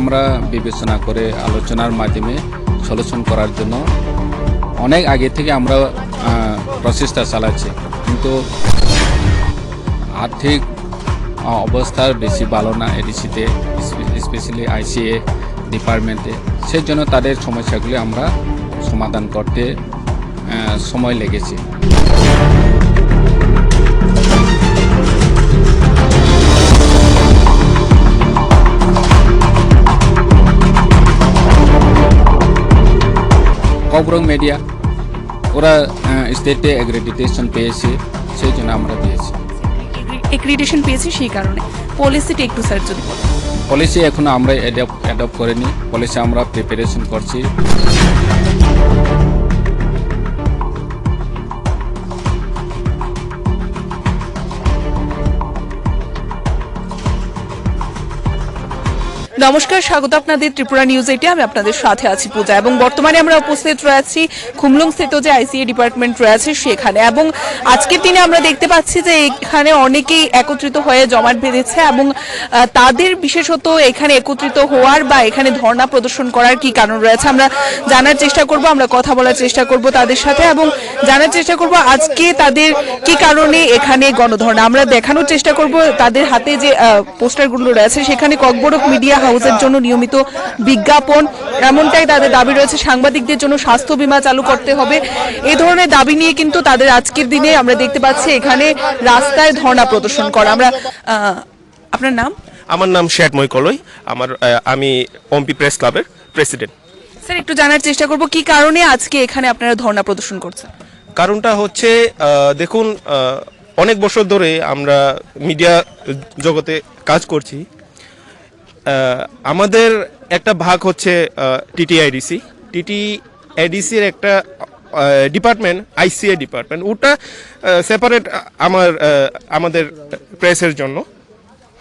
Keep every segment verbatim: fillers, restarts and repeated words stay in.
আমরা বিবেচনা করে আলোচনার মাধ্যমে সলিউশন করার জন্য অনেক আগে থেকে আমরা, আহ, প্রচেষ্টা চালাচ্ছি, কিন্তু আর্থিক, আহ, অবস্থা বেশি ভালো না এডিসিতে, স্পে-, স্পেশালি আইসিএ ডিপার্টমেন্টে। সেই জন্য তাদের সমস্যাগুলি আমরা সমাধান করতে, আহ, সময় লেগেছে। ককবরক মিডিয়া, ওরা, আহ, স্টেটে অ্যাক্রিডিটেশন পেয়েছে, সেই জন্য আমরা দিয়েছি। অ্যাক্রিডিটেশন পেয়েছে সেই কারণে। পলিসিটা একটু স্যার যদি বলেন। পলিসি এখনো আমরা অ্যাডপ্ট, অ্যাডপ্ট করিনি, পলিসি আমরা প্রিপারেশন করছি। নমস্কার, স্বাগত আপনাদের ত্রিপুরা নিউজ এইটে। আমি আপনাদের সাথে আছি পূজা এবং বর্তমানে আমরা উপস্থিত রয়েছি খুমলুং স্থিত যে আইসিএ ডিপার্টমেন্ট রয়েছে সেখানে। এবং আজকের দিনে আমরা দেখতে পাচ্ছি যে এখানে অনেকেই একত্রিত হয়ে জমায়েত বেঁধেছে এবং, আহ, তাদের বিশেষত এখানে একত্রিত হওয়ার বা এখানে ধর্ণা প্রদর্শন করার কি কারণ রয়েছে আমরা জানার চেষ্টা করব, আমরা কথা বলার চেষ্টা করব তাদের সাথে এবং জানার চেষ্টা করব আজকে তাদের কি কারণে এখানে গণধর্ণা। আমরা দেখানোর চেষ্টা করব তাদের হাতে যে, আহ, পোস্টারগুলো রয়েছে, সেখানে ককবরক মিডিয়া হাউসের জন্য নিয়মিত বিজ্ঞাপন, এমনটাই তাদের দাবি রয়েছে। সাংবাদিকদের জন্য স্বাস্থ্য বীমা চালু করতে হবে, এই ধরনের দাবি নিয়ে কিন্তু তাদের আজকের দিনে আমরা দেখতে পাচ্ছি এখানে রাস্তায় ধর্ণা প্রদর্শন করা। আমরা, আহ, আপনার নাম? আমার নাম শেঠময় কলই। আমার, আহ, আমি ওমপি প্রেস ক্লাবের প্রেসিডেন্ট। স্যার, একটু জানার চেষ্টা করব কি কারণে আজকে এখানে আপনারা ধর্ণা প্রদর্শন করছেন? কারণটা হচ্ছে, আহ, দেখুন, আহ, অনেক বছর ধরে আমরা মিডিয়া জগতে কাজ করছি। আহ, আমাদের একটা ভাগ হচ্ছে, আহ, টিটিআইডিসি। টিটিআইডিসির একটা, আহ, ডিপার্টমেন্ট, আইসিএ ডিপার্টমেন্ট, ওটা, আহ, সেপারেট আমার, আহ, আমাদের প্রেসের জন্য।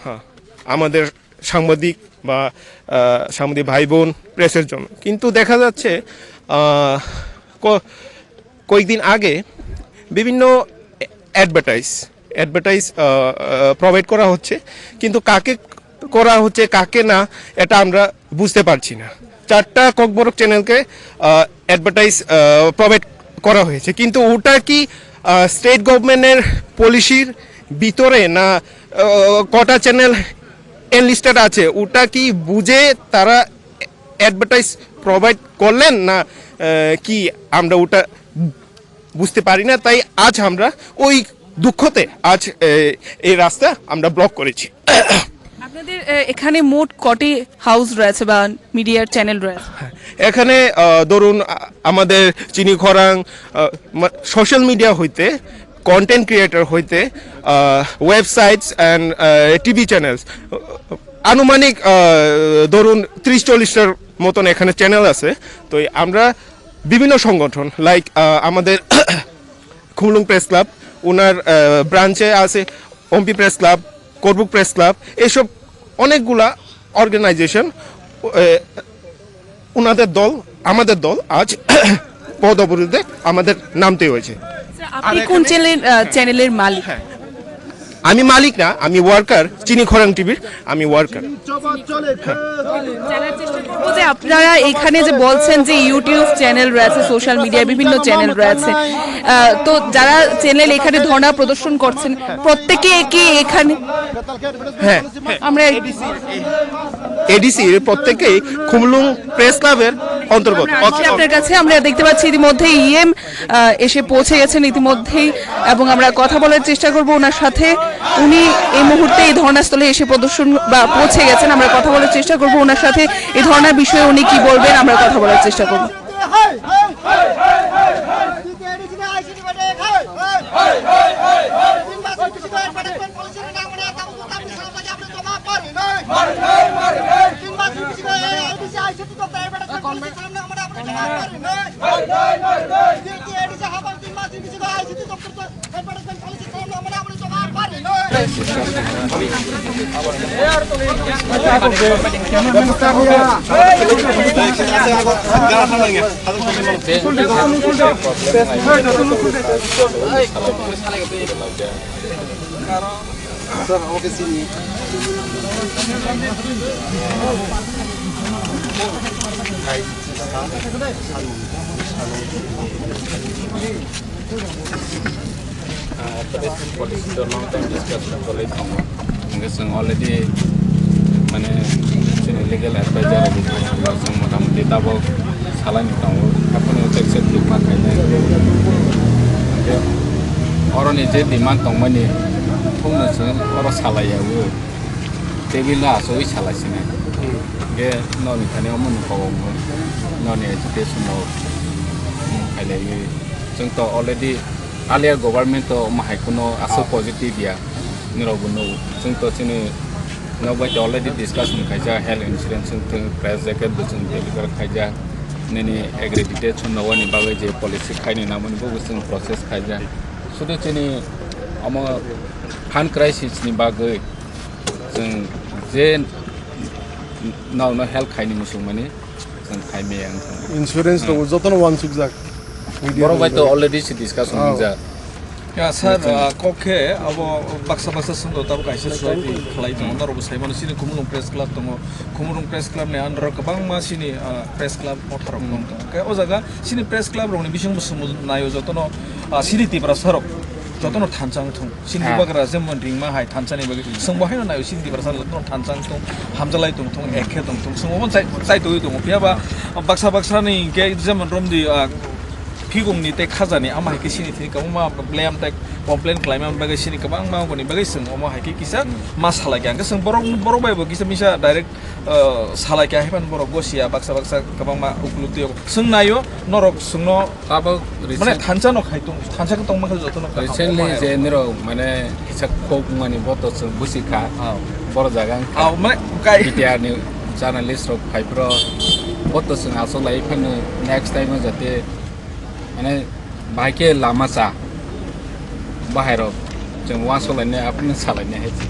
হ্যাঁ, আমাদের সাংবাদিক বা, আহ, সাংবাদিক ভাই বোন প্রেসের জন্য। কিন্তু দেখা যাচ্ছে, আহ, ক-, কয়েকদিন আগে বিভিন্ন অ্যাডভার্টাইজ, অ্যাডভার্টাইজ, আহ, আহ, প্রোভাইড করা হচ্ছে, কিন্তু কাকে করা হচ্ছে, কাকে না, এটা আমরা বুঝতে পারছি না। চারটা ককবরক চ্যানেলকে, আহ, অ্যাডভার্টাইজ, আহ, প্রোভাইড করা হয়েছে, কিন্তু ওটা কি, আহ, স্টেট গভর্নমেন্টের পলিসির ভিতরে না, আহ, কটা চ্যানেল এনলিস্টেড আছে, ওটা কি বুঝে তারা অ্যাডভার্টাইজ প্রোভাইড করলেন না, আহ, কি, আমরা ওটা বুঝতে পারি না। তাই আজ আমরা ওই দুঃখতে আজ, এ, এই রাস্তা আমরা ব্লক করেছি। আপনাদের, এ, এখানে মোট কটি হাউস রয়েছে বা মিডিয়ার চ্যানেল রয়েছে? এখানে, আহ, ধরুন, আ-, আমাদের চিনি খরাং, আহ, মা-, সোশ্যাল মিডিয়া হইতে, কন্টেন্ট ক্রিয়েটর হইতে, আহ, websites and, ah, TV channels, আনুমানিক, আহ, ধরুন, ত্রিশ চল্লিশটার মতন এখানে চ্যানেল আছে। তো এই আমরা বিভিন্ন সংগঠন, লাইক, আহ, আমাদের খুমলুং প্রেস ক্লাব, ওনার, আহ, ব্রাঞ্চে আছে ওমপি press club, Karbook press club, এইসব অনেকগুলা অর্গানাইজেশন, আহ, ওনাদের দল, আমাদের দল আজ পদ অবরোধে আমাদের নামতে হয়েছে। স্যার, আপনি আর কোন এখানে চ্যানেল, আহ, চ্যানেলের মালিক? হ্যাঁ। আমি মালিক না, আমি ওয়ার্কার, চিনি খরাং টিভির আমি ওয়ার্কার। জানার চেষ্টা করবো যে আপনারা এখানে যে বলছেন যে YouTube চ্যানেল রয়েছে, সোশ্যাল মিডিয়া বিভিন্ন চ্যানেল রয়েছে, আহ, তো যারা চ্যানেল এখানে ধর্ণা প্রদর্শন করছেন, প্রত্যেকে কি এখানে? হ্যাঁ, আমরা এডিসির প্রত্যেকেই খুমলুং প্রেস ক্লাবের অন্তর্গত। আমরা আসছি আপনার কাছে। আমরা দেখতে পাচ্ছি ইতিমধ্যে ইএম, আহ, এসে পৌঁছে গেছেন ইতিমধ্যেই, এবং আমরা কথা বলার চেষ্টা করব ওনার সাথে। উনি এই মুহূর্তে এই ধর্ণাস্থলে এসে প্রদর্শন বা পৌঁছে গেছেন। আমরা কথা বলার চেষ্টা করব ওনার সাথে, এই ধর্ণার বিষয়ে উনি কি বলবেন, আমরা কথা বলার চেষ্টা করব। স্যার, আমাকে চিনি। Advertisement policy to long time discussion choli tongo. Hingke chwng already mane chini legal advisor rok bo chwng motamoti tabok salai ni tongo. Haphano accept ma khainai. Hingke oroni je demand tongmani phungno chwng oro salai ya o. Table no asogwi salai sinai. Hingke noni thani omo nukha o noni agitation no khailaiwi. Chwng to already earlier government to omo hai kheno aswk positive ya, nirok bo nugo. Chwng to chini nok bai to already discussion khaijak, health insurance wng thung, price jacket bo chwng deliver khaijak, nini accreditation no wani bagwi je policy khaini namoni bo chwng process khaijak. Sudu chini omo fund crisis ni bagwi chwng je nokno help khaini muchungmani. Chwng khai maya wng thangwi. Insurance rok jotono wansukjak. Borok bai to already se discussion wngjak. Ya, sir, ah, kok khe abo baksa baksa swngo tabuk kaisa society khlai tongo. Norok bo sai mano, chini Khumulwng Press Club tongo. Khumulwng Press Club ni under o kwbangma chini, ah, press club motha rok tong tongo. Khe o jaga chini press club rokni bisingo bo chwng naio jotono, ah, chini Tiprasa rok jotono thansa wng thung. Chini bubagra jemon ringma hai thansa ni bagwi. Chwng bo haino naio chini Tiprasa jotono thansa wng thung, hamjalai tong thung, ek khe tong thung. Chwng omo chai, chai tongwi tongo. Phiya ba baksa baksa ni hwnkhe jemon romdi, ah, phigong ni tei khaja ni ama hai khe chini thini kwbangma blame tei complain khlaima bagwi chini kwbangma boni bagwi chwng omo hai khe kisa ma salai kha. Hwnkhe chwng borok, borok bai bo kisa misa direct, ah, salai kha, haiphano borok gosiya baksa baksa kwbangma ukluk twi. Chwng naio norok chwngno Tabok mane recent, thansa no khai tong, thansa khe tongma khe joto no khai tong. Recently je nirok mane kisa khok mani bo to chwng busi kha. Aw. Boro jaga wng kha. Aw, mane kai B T R ni journalist rok phai bro. Bo to chwng aswk lai phano next time o jate mane bahai khe lama cha. Bahai rok chwng wansuk lai nai aphano salai nai hai se.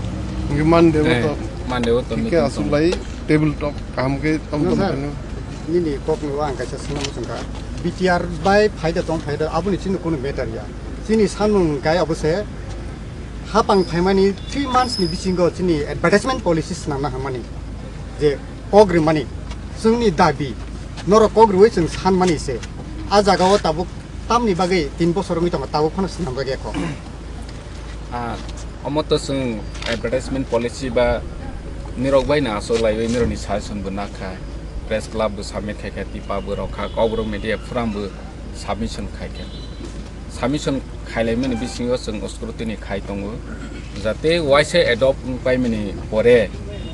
Hwnkhe Monday bo to. Monday bo to meeting tongo. Aswk lai table talk kaham khe tong tong sir. Nini kok ni ang kaisa swnam song kha. B T R bai phaida tong phaida aboni chini kono matter ya. Chini sanmung kai abo se hapang phaimani three months ni bisingo chini advertisement policy swnamna hamani je kok rimani chwngni dabi norok kok riwi chwng sanmani se. A jaga o tabuk tamni bagwi tin bosor wngwi tongo tabuk phano swnam bagwi kok. Ah, omo to chwng advertisement policy ba nirok bai no aswk laiwi nirokni suggestion bo nakha, press club bo submit khaikha, tipa bo rokha, kokborok media forum bo submission khaikha. Submission khailaimani bisingo chwng scrutiny khai tongo, jate waisa adopt wngpaimani pore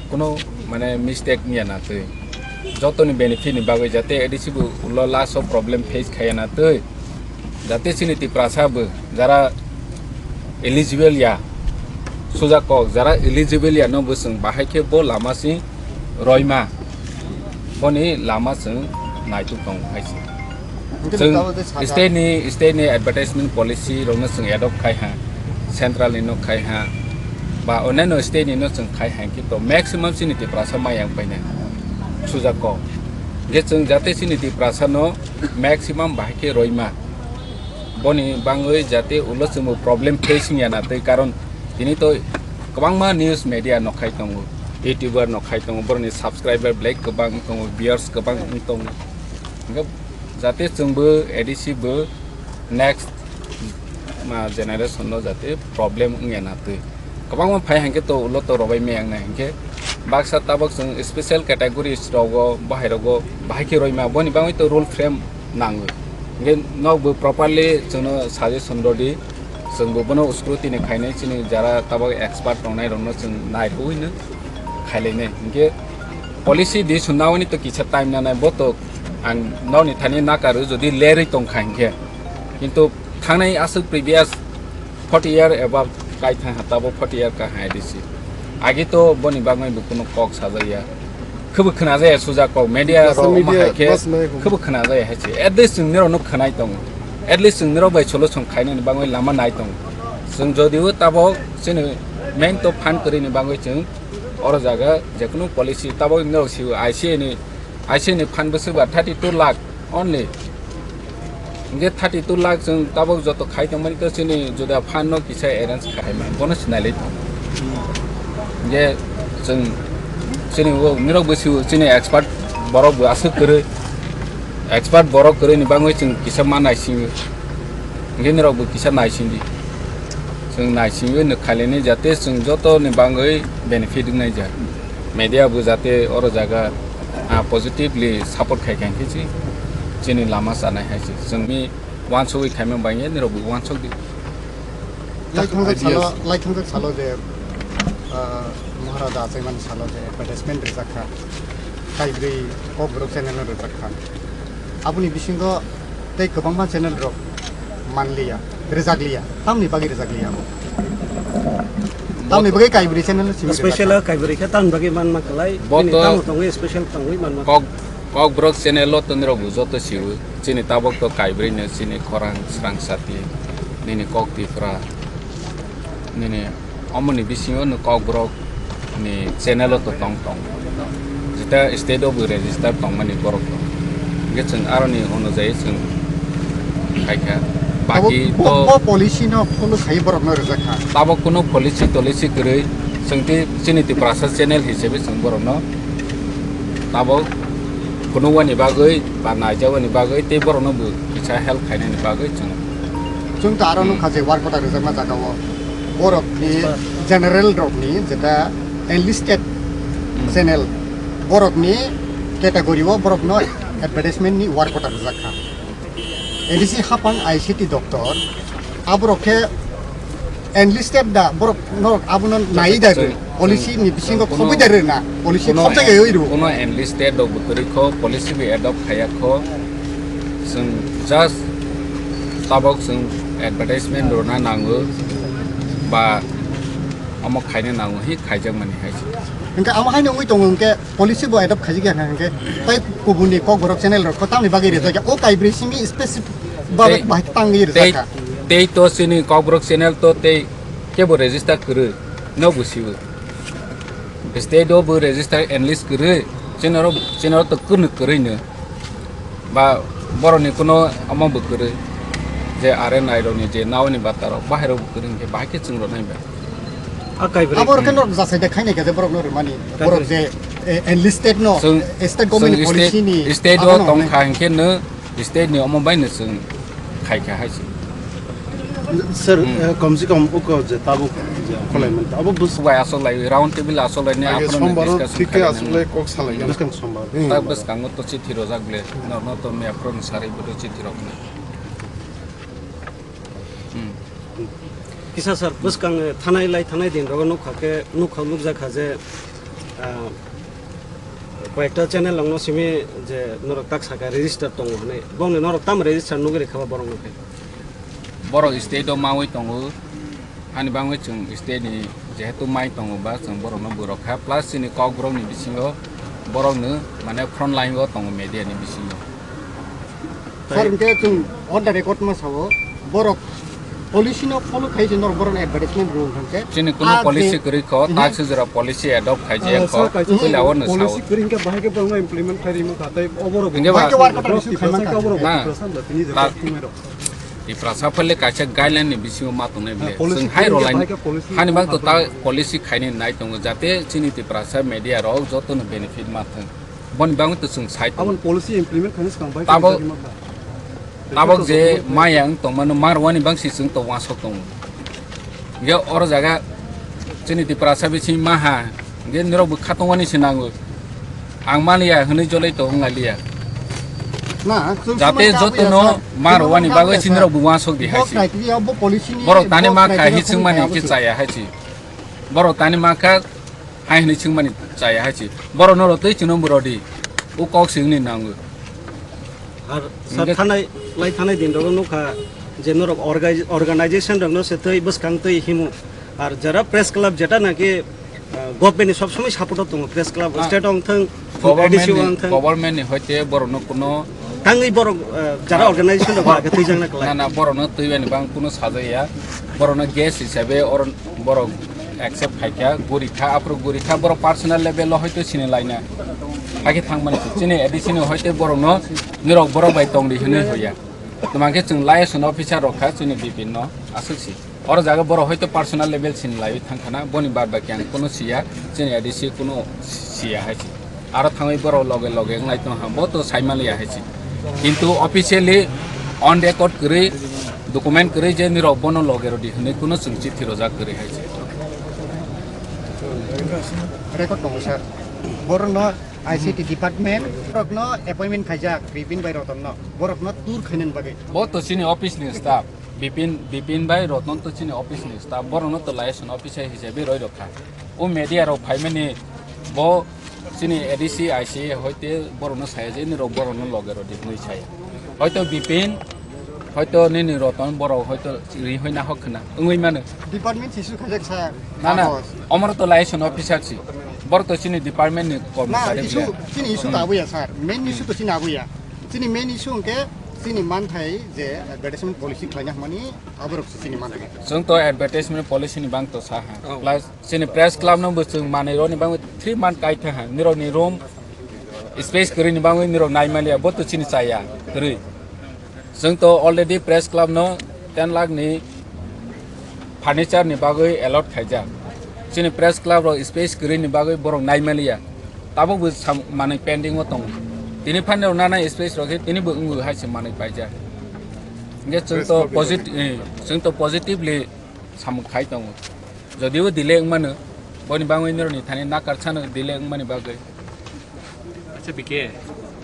kuno mane mistake wngya na twi, jotoni benefit ni bagwi jate A D C bo ulo last o problem face khaiya na twi. Jate chini Tiprasa bo jara eligible ya, suja kok jara eligible ya no bo chwng bahai khe bo lama si roima, boni lama chwng naituk tongo hai se. Hwnkhe chwng tabuk je saja state ni, state ni advertisement policy rok no chwng adopt khai ha, central ni no khai ha, ba onyaino state ni no chwng khai ha, hwnkhe to maximum chini Tiprasa maya wng painai suja kok. Hwnkhe chwng jate chini Tiprasa no maximum bahai khe roima. Boni bangwi jate ulo chwngbo problem face wngya na twi, karon tini to kwbangma news media nokhai tongo, YouTuber nokhai tongo, boroni subscriber belai kwbang tongo, viewers kwbang wng tongo. Hwnkhe jate chwngbo A D C bo next ma generation no jate problem wngya na twi. Kwbangma phai hwnkhe to ulo to robai maya wngnai hwnkhe baksa tabok chwng special categories rogo, bahai rogo bahai khe roima, boni bagwi to rule frame nango. Hwnkhe nokbo properly chwngno suggestion rwdi, chwngbo bono scrutiny khainai, chini jara tabok expert tongnai rokno chwng nairwino khailainai. Hwnkhe policy di sunnaoni to kisa time nanai, bo to ang nokni thani nakaru jodi lerwi tongkha hwnkhe, kintu thangnai aswk previous forty year above kai thang ha, tabo forty year ka hai disi. Agi to boni bagwi bo kuno kok sajaya. Khubu khna jaya suja kok media ro ma hai khe khubu khna jaya hai se. At least chwng nirok no khnai tongo. At least chwng nirok bai solution khainani bagwi lama nai tongo. Chwng jodi o tabo chini main to fund kwrwini bagwi chwng oro jaga jekunu policy tabo nirok siwo I C A ni, I C A ni fund bwswk ba thirty two lakh only. Hingke thirty two lakh chwng tabok joto khai tongmani to chini juda fund no kisa arrange khai ma bono sinai lai tong. Hingke chwng chini o nirok bwsio chini expert Borok bo aswk kwrwi, expert borok kwrwi ni bagwi chwng kisa ma naisingwi. Hwnkhe nirok bo kisa naisingdi. Chwng naisingwi nwk khailani jate chwng joto ni bagwi benefit wngnai ja. Media bo jate oro jaga, ah, positively support khai kha hwnkhe chi, chini lama chanai hai se. Chwng mi wansugwi khaima bagwi nirok bo wansukdi. Laithangsak salo, laithangsak salo je, ah, Maharaja achaimani salo je advertisement rijak kha, kaibrwi Kokborok channel no rijak kha. Aboni bisingo tei kwbangma channel rok manliya, rijakliya. Tamni bagwi rijakliya abo? Tamni bagwi kaibrwi channel no simi rijak kha? Special kaibrwi khe tamni bagwi manma kwlai. Bo bini to tamo tongwi special tongwi manma. Kok Kokborok channel o to nirok bo joto siwo. Chini tabok to kaibrwi no chini khorang srang sati, nini kok Tipra, nini omoni bisingo no Kokborok ni channel o to tong tong. Jeta state o bo register tongmani borok to. Hwnkhe chwng aroni onojai chwng khaikha. Abo Baki bo, to bo policy no follow khai borok no rijak kha. Tabok kuno policy tolicy kwrwi chwng tei chini Tiprasa channel hisabe chwng borok no tabok phunukmani bagwi ba naijakmani bagwi tei borokno bo kisa help khainani bagwi chwng. Chwng ta aro Hmm. nukha je work order rijakma jaga o borokni Yes, sir. general rokni jeta enlisted Hmm. channel borokni category o borokno advertisement ni work order rijak kha. A D C hapang I C T doctor aborok khe enlisted da borok norok abono nai da rw? Policy ni bisingo khoboi da rw na? Policy khobjak ya oi rw? Kono enlisted rok bo kwrwi kho, policy bo adopt khaya kho. Chwng just tabok chwng advertisement rwna nango ba omo khaina nango hi khaijakmani hai se. Hwnkhe amo haino wngwi tongo hwnkhe policy bo adopt khaijak ya hwnkhe tei kubuni Kokborok channel rok kho tamni bagwi rijak ya? O kaibrwi simi specific ba-, tei, bahai tangwi tei, rijak kha. Tei to chini Kokborok channel to tei kebo register kwrwi no bo siwo. State o bo register enlist kwrwi chini oro, chini oro to kwrwi kwrwi no. Ba borokni kuno omo bo kwrwi je R N I rokni je naoni bata rok bahai rok bo kwrwi hwnkhe bahai khe chwng rok nai ba. A kaibrwi. Abo rok khe norok jasai de khainai khe je borok no rwmani. Kaibrwi. Borok je, eh, enlisted no, chwng, state government ni policy ni state o tong kha hwnkhe no state ni omo bai no chwng khai kha hai se. Sir, Hmm. eh, kom se kom uko je tabuk je khwlai manta. Abo bus- Bai aswk lai round table aswk lai ni aphuru ni sombar o discussion thik khe khainai aswk lai kok salai. Bwskang sombar. Ta bwskango to chithi rojak ble. No, no to me aphuru ni sarwi bo chithi rok na. Hmm. Kisa sir, bwskang, eh, thanai lai thanai din rogo nukha khe, nukha nukjak kha je, ah, koyekta channel rokno simi je norok tak saka register tongo hwnwi. Bongni norok tamo register nugwi rikha ba borok no khe? Borok state o mawi tongo, hani bangwi chwng state ni jehetu mai tongo ba chwng borok no bwrok kha, plus chini Kokborok ni bisingo borok no mane front line o tongo media ni bisingo. Sir, hwnkhe chwng on the record ma sao, borok policy no follow khai se norok borok advertisement rw hwnkhe. Chini kuno policy kwrwi kho, tak se jora policy adopt khai je kho, puila o no sao. Policy kwrwi hwnkhe bahai khe borok no implement khai rimo kha, tei oborok hwnkhe ba bahai khe work order issue khai man kha. Na. Tiprasa phaile kaisa guideline ni bisingo ma tongnai bile. Chwng hai rw lai, hani bang to ta policy khaini nai tongo, jate chini Tiprasa media rok joto no benefit ma thwng. Boni bagwi to chwng sai tongo. Aboni policy implement khaina swkang bai tabok, khaijagwi mankha. Tabok je maya wng tongmano, ma rwani bangsi chwng to uansuk tongo. Hwnkhe oro jaga chini Tiprasa bising maha, hwnkhe nirok bo khatungmani se nango. Ang maliya hwnwi jolai to wng lailiya. Na, chwng jate jotono ma rwani bagwi se nirok bo uansuk di hai se. Borok tani ma kha hi chwngmani khe chaya hai se. Borok tani ma kha. Hai hwnwi swngmani chaya hai se. Borokno rw twi chwngno bo rw di. O kok se wngni nango. Ar sir, hwnkhe thanai, lai thanai din rogo nukha je norok orga-, organization rokno se twi bwskang twi himo. Ar jara press club jeta naki, ah, government ni sob somoi support o tongo, press club, ah, state o wng thung, A D C o wng thung. Government ni hoite borokno kuno tangwi borok, ah, jara organization rok ba khe twijakna kwlai. Na, na, borokno twibani bang kuno sajaya. Borokno guest hisabe oro borok accept khai kha, guri kha, aphuru guri kha, borok personal level o hoito sini laina. Hakhe thangmani se, chini A D C ni hoite borokno nirok borok bai tongdi hinwi hoya. Tuma khe chwng liaison officer rok kha chini B P no aswk si. Oro jaga borok hoito personal level sini laiwi thang khana, boni bad baki ang kuno siya, chini A D C kuno siya hai se. Aro thangwi borok loge loge wngnai tong ha, bo to saimaliya hai se. Kintu officially on record kwrwi, document kwrwi je nirok bono loge rodi hwnwi kuno chwng chithi rojak kwrwi hai se. Record tongo, sir. Borokno I C T department, borokno appointment khaijak, Bipin bai Rotonno. Borokno tour khainani bagwi. Bo to chini office ni staff. Bipin, Bipin bai Roton to chini office ni staff. Borokno to liaison officer hisabe roi rokha. O media rok phaimani bo chini A D C, I C A hoite borokno saya je nirok borokno loge rodi hwnwi saya. Hoito Bipin, hoito nini Roton borok hoito ri hoi na hok khna wngwi mano. Department issue khaijak, sir. Na, na, kagoj. Omoro to liaison officer si. Borok to chini department ni Na, kormchari issue, bia. Chini issue to abuya, sir. Main issue to chini abuya. Chini main issue hwnkhe chini manthai je advertisement policy khlaina hwnmani aborok se chini manthai. Chwng to advertisement policy ni bang to sa ha. Oh. Plus chini press club no bo chwng manwi roni bang three month kai tha ha. Nirok ni room space kwrwi ni bangwi nirok nai maliya bo to chini chaya kwrwi. Chwng to already press club no ten lakh ni furniture ni bagwi allot khaijak. Chini press club rok space kwrwi ni bagwi borok nai maliya. Tabuk bo sam-, manwi pending o tongo. Tini phan rok nana space rok khe tini bo wngwi hai se manwi paijak. Hingke chwng to posit-, eh, chwng to positively samung khai tongo. Jodio delay wngmano, boni bagwi norokni thani nakar sano delay wngmani bagwi. Acha, B K,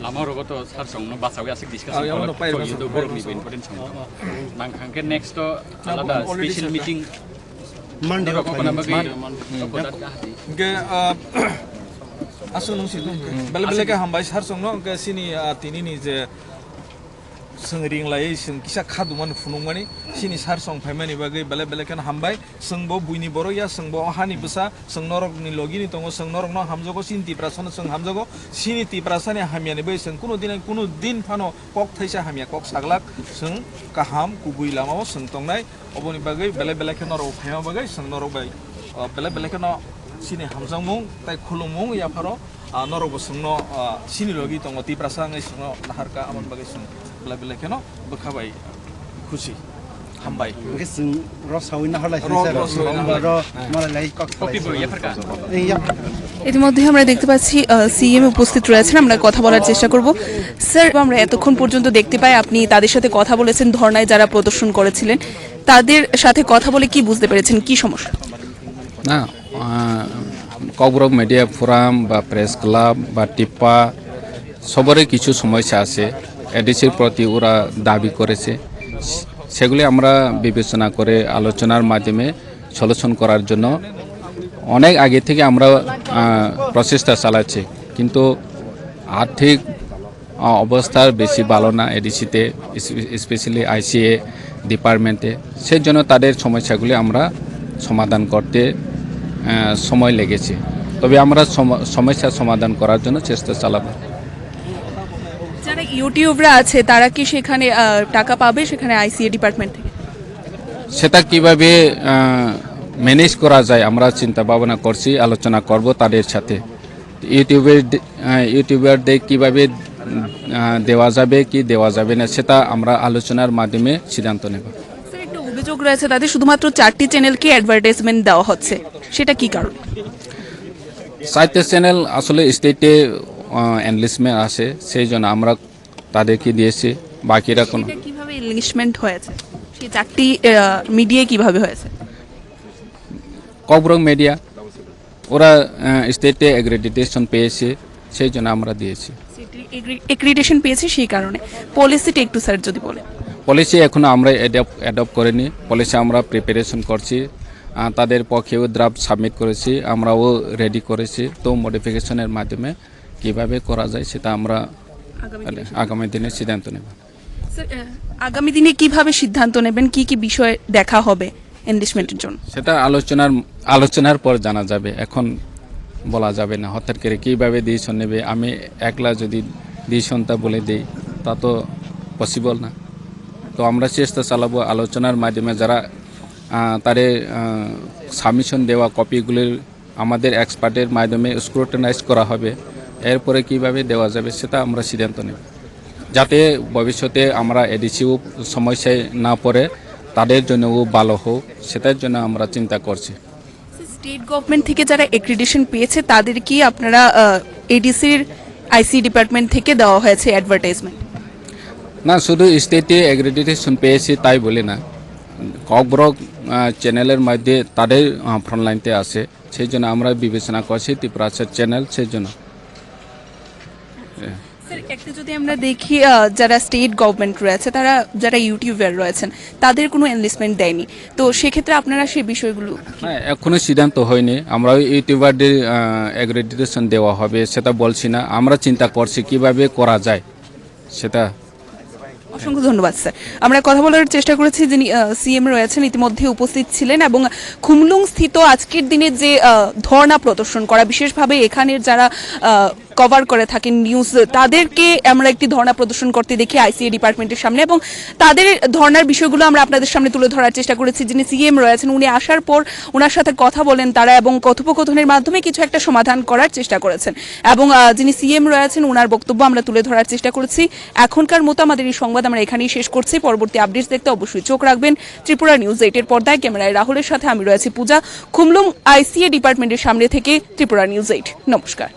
lama rogo to sir songno bachawi aswk discussion Oh, yamono khaijak, pai to bachawi. Borokni important song. Oh, oh. Nang hangke next to alada already special sir. Meeting Monday rok khaijak. Monday. Hmm. Hingke, ah, aswk nung si tu. Hmm. Bele bele ke hambai sir songno, hingke sini, ah, tini ni je Chwng ring laiwi chwng kisa kha dumani phunukmani, chini sir song phaimani bagwi belai belai kheno hambai. Chwng bo buini borok ya, chwng bo o hani bwsa, chwng norokni logini tongo, chwng norokno hamjago, chini Tiprasano chwng hamjago, chini Tiprasani hamyani bai chwng kunu din, kunu din phano kok thaisa hamya kok saglak, chwng kaham kubui lamao chwng tongnai. Oboni bagwi belai belai khe norok phaima bagwi chwng norok bai, ah, belai belai kheno chini hamjakmung tei khulumung yapharo, ah, norok bo chwngno, ah, chini logi tongo Tiprasa wngwi chwngno naharkha, aboni bagwi chwng belai belai kheno bwkha bai khusi. Hambai. Hingke chwng rok sawi naharlai Rok, sini rok sawi sir. Naharlai. Ro malai lai kok Copy salai bo sini. Yapharkha. Iya. ইতিমধ্যে আমরা দেখতে পাচ্ছি, আহ, সিএম উপস্থিত রয়েছেন, আমরা কথা বলার চেষ্টা করব। স্যার, আমরা এতক্ষণ পর্যন্ত দেখতে পাই আপনি তাদের সাথে কথা বলেছেন, ধর্নায় যারা প্রদর্শন করেছিলেন। তাদের সাথে কথা বলে কি বুঝতে পেরেছেন, কি সমস্যা? না, আহ, ককবরক মিডিয়া ফোরাম বা প্রেস ক্লাব বা টিপ্পা সবারই কিছু সমস্যা আছে, এডিসির প্রতি ওরা দাবি করেছে, সেগুলি আমরা বিবেচনা করে আলোচনার মাধ্যমে সলিউশন করার জন্য অনেক আগে থেকে আমরা, আহ, প্রচেষ্টা চালাচ্ছি, কিন্তু আর্থিক আহ, অবস্থা বেশি ভালো না এডিসিতে, স্পে-, স্পেশালি আইসিএ ডিপার্টমেন্টে। সেই জন্য তাদের সমস্যাগুলি আমরা সমাধান করতে, আহ, সময় লেগেছে। তবে আমরা সম-, সমস্যা সমাধান করার জন্য চেষ্টা চালাবো। যারা ইউটিউবরা আছে, তারা কি সেখানে, আহ, টাকা পাবে সেখানে আইসিএ ডিপার্টমেন্ট থেকে? সেটা কিভাবে, আহ, ম্যানেজ করা যায়, আমরা চিন্তা ভাবনা করছি, আলোচনা করব তাদের সাথে। ইউটিউবের দে-, আহ, ইউটিউবারদের কিভাবে, আহ, দেওয়া যাবে কি দেওয়া যাবে না, সেটা আমরা আলোচনার মাধ্যমে সিদ্ধান্ত নেব। স্যার, একটা অভিযোগ রয়েছে, তাদের শুধুমাত্র চারটি চ্যানেলকে অ্যাডভার্টাইজমেন্ট দেওয়া হচ্ছে, সেটা কি কারণ? চারটে চ্যানেল আসলে স্টেটে, আহ, এনলিস্টমেন্ট আছে, সেই জন্য আমরা তাদেরকে দিয়েছি, বাকিরা কোনো সেটা কিভাবে এনলিস্টমেন্ট হয়েছে? সেই চারটি, আহ, মিডিয়া কিভাবে হয়েছে? ককবরক মিডিয়া, ওরা, আহ, স্টেটে অ্যাক্রেডিটেশন পেয়েছে, সেই জন্য আমরা দিয়েছি। সেটি এগ্রি-, অ্যাক্রিডিটেশন পেয়েছে সেই কারণে। পলিসিটা একটু স্যার যদি বলেন। পলিসি এখনো আমরা অ্যাডপ্ট, অ্যাডপ্ট করিনি, পলিসি আমরা প্রিপারেশন করছি। আহ, তাদের পক্ষেও ড্রাফট সাবমিট করেছি, আমরাও রেডি করেছি। তো মডিফিকেশনের মাধ্যমে কিভাবে করা যায় সেটা আমরা আগামী দিনে সিদ্ধান্ত আগামী দিনে সিদ্ধান্ত নেব। স্যার, আহ, আগামী দিনে কিভাবে সিদ্ধান্ত নেবেন, কি কি বিষয়ে দেখা হবে এনলিস্টমেন্টের জন্য? সেটা আলোচনার, আলোচনার পর জানা যাবে, এখন বলা যাবে না। হঠাৎ করে কিভাবে ডিসিশন নেবে, আমি একলা যদি ডিসিশনটা বলে দেই, তা তো পসিবল না। তো আমরা চেষ্টা চালাবো আলোচনার মাধ্যমে যারা, আহ, তাদের, আহ, সাবমিশন দেওয়া কপিগুলির আমাদের এক্সপার্টের মাধ্যমে স্ক্রুটিনাইজ করা হবে, এরপরে কিভাবে দেওয়া যাবে সেটা আমরা সিদ্ধান্ত নেব, যাতে ভবিষ্যতে আমরা এডিসিও সমস্যায় না পড়ে, তাদের জন্যও ভালো হোক, সেটার জন্য আমরা চিন্তা করছি। স্যার, স্টেট গভর্নমেন্ট থেকে যারা অ্যাক্রিডিটেশন পেয়েছে, তাদের কি আপনারা, আহ, এডিসির আইসি ডিপার্টমেন্ট থেকে দেওয়া হয়েছে অ্যাডভার্টাইজমেন্ট? না, শুধু স্টেটে অ্যাক্রিডিটেশন পেয়েছি তাই বলে না, ককবরক চ্যানেলের মধ্যে তাদের ফ্রন্টলাইনতে আছে, সেই জন্য আমরা বিবেচনা করছি ত্রিপুরা চ্যানেল সেই জন্য। স্যার, একটা যদি আমরা দেখি, আহ, যারা স্টেট গভর্নমেন্ট রয়েছে, তারা, যারা ইউটিউবার রয়েছেন, তাদের কোনো এনলিস্টমেন্ট দেয়নি। তো সেক্ষেত্রে আপনারা সেই বিষয়গুলো কি? হ্যাঁ, এখনো সিদ্ধান্ত হয়নি। আমরা ইউটিউবারদের অ্যাক্রিডিটেশন দেওয়া হবে সেটা বলছি না, আমরা চিন্তা করছি কিভাবে করা যায় সেটা। অসংখ্য ধন্যবাদ স্যার। আমরা কথা বলার চেষ্টা করেছি যিনি সিএম রয়েছেন, ইতিমধ্যে উপস্থিত ছিলেন এবং খুমলুং স্থিত আজকের দিনে যে আহ, ধর্ণা প্রদর্শন করা, বিশেষভাবে এখানের যারা কভার করে থাকেন নিউজ, তাদেরকে আমরা একটি ধর্ণা প্রদর্শন করতে দেখি আইসিএ ডিপার্টমেন্টের সামনে, এবং তাদের ধর্ণার বিষয়গুলো আমরা আপনাদের সামনে তুলে ধরার চেষ্টা করেছি। যিনি সিএম রয়েছেন, উনি আসার পর ওনার সাথে কথা বলেন তারা এবং কথোপকথনের মাধ্যমে কিছু একটা সমাধান করার চেষ্টা করেছেন। এবং আহ, যিনি সিএম রয়েছেন, ওনার বক্তব্য আমরা তুলে ধরার চেষ্টা করেছি। এখনকার মতো আমাদের এই সংবাদ আমরা এখানেই শেষ করছি। পরবর্তী আপডেটস দেখতে অবশ্যই চোখ রাখবেন ত্রিপুরা নিউজ এইটের পর্দায়। ক্যামেরায় রাহুলের সাথে আমি রয়েছি পূজা। খুমলুং আইসিএ ডিপার্টমেন্টের সামনে থেকে ত্রিপুরা নিউজ এইট। নমস্কার।